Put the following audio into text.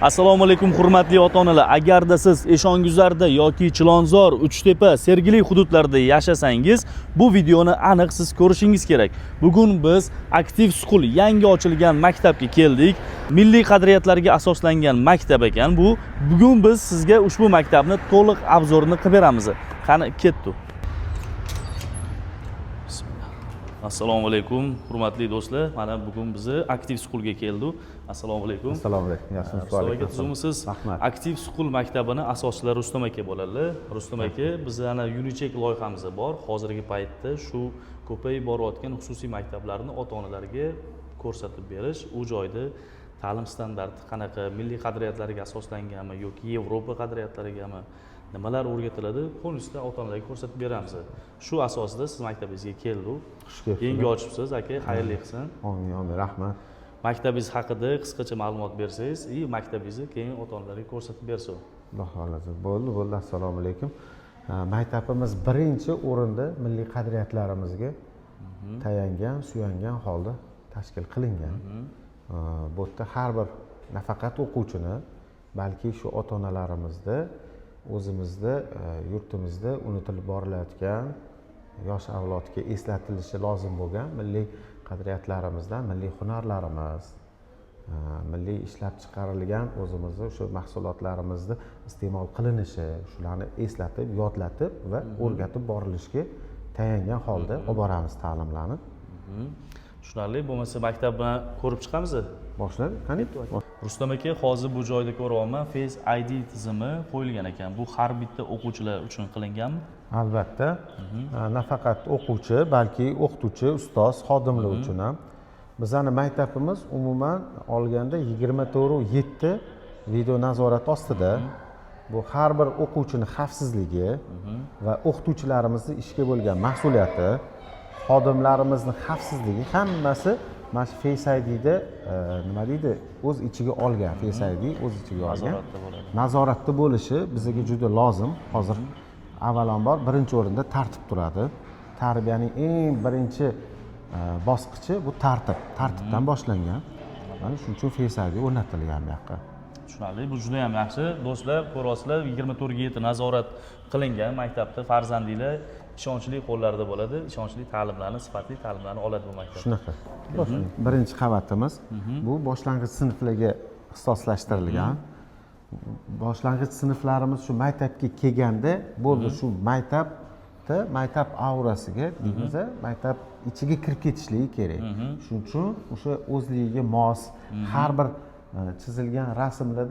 Assalomu alaykum, hurmatli ota-onalar. Agarda siz Eshonguzarda yoki Chilonzor, Uchtepa, Sergeli hududlarida yashasangiz, bu videoni aniq siz ko'rishingiz kerak. Bugun biz Active School yangi ochilgan maktabga keldik. Milliy qadriyatlarga asoslangan maktab ekan bu. Bugun biz sizga ushbu maktabni to'liq обзор ini qilib beramiz. Qani, ketdik. Bismillah. Assalomu alaykum, hurmatli do'stlar. Mana bugun bizni Active Schoolga keldik. Assalomu alaykum. Assalomu alaykum, yaxshimisiz? Rustam aka, tuzukmisiz? Rahmat. Active School maktabini asoschilari Rustam aka bo'ladilar. Rustam aka, bizni ana Unicheck loyihamiz bor. Hozirgi paytda shu ko'payib borayotgan xususiy maktablarni ota-onalarga ko'rsatib berish, u joyda ta'lim standarti qanaqa, milliy qadriyatlarga asoslanganmi yoki Yevropa qadriyatlarigami, nimalar o'rgatiladi, полностью ota-onalarga ko'rsatib beramiz. Shu asosida siz maktabingizga keldik. Xush kelibsiz. Yangi ochibsiz, aka, xayrli qilsin. Omin, omin, rahmat. Maktabingiz haqida qisqacha ma'lumot bersangiz и maktabingizni keyin ota onalarga ko'rsatib bersa. Xudo xohlasa, bo'ldi, bo'ldi. Assalomu alaykum. Maktabimiz birinchi o'rinda milliy qadriyatlarimizga tayangan, suyangan holda tashkil qilingan. Bu yerda har bir nafaqat o'quvchini, balki shu ota onalarimizni o'zimizda yurtimizda unutilib borilayotgan, yosh avlodga eslatilishi lozim bo'lgan milliy qadriyatlarimizdan, milliy hunarlarimiz, milliy ishlab chiqarilgan o'zimizni o'sha mahsulotlarimizni iste'mol qilinishi, shularni eslatib, yodlatib va o'rgatib borilishiga tayangan holda olib boramiz ta'limlarni. Tushunarli. Bo'lmasa, maktabni ko'rib chiqamiz. Boshladi, qani. Rustam aka, hozir bu joyda ko'ryapman, Face ID tizimi qo'yilgan ekan. Bu har bitta o'quvchilar uchun qilinganmi? Albatta, nafaqat o'quvchi, balki o'qituvchi, ustoz, xodimlar uchun ham. Bizani maktabimiz umuman olganda 24:7 video nazorat ostida. Bu har bir o'quvchini xavfsizligi va o'qituvchilarimizni ishga bo'lgan mas'uliyati, xodimlarimizni xavfsizligi, hammasi mana shu Face IDda, nima deydi, o'z ichiga olgan, Face ID o'z ichiga olgan. Nazoratda bo'ladi. Nazoratda bo'lishi bizga juda lozim. Hozir avvalambor birinchi o'rinda tartib turadi. Tarbiyaning eng birinchi bosqichi bu tartib, tartibdan boshlangan. Mana shuning uchun Face ID o'rnatilgan bu yoqqa. Tushunarli, bu juda yam yaxshi. Do'stlar, ko'ryapsizlar, 24:7 nazorat qilingan maktabda farzandinglar ishonchli qo'llarda bo'ladi, ishonchli ta'limlarni, sifatli ta'limlarni oladi bu maktabda. Shunaqa. Birinchi qavatimiz bu boshlang'ich sinflarga ixtisoslashtirilgan. Boshlang'ich sinflarimiz shu maktabga kelganda bo'ldi, shu maktabda, maktab aurasiga deymiz, maktab ichiga kirib ketishligi kerak. Shuning uchun o'sha o'zligiga mos har bir chizilgan rasmlarda.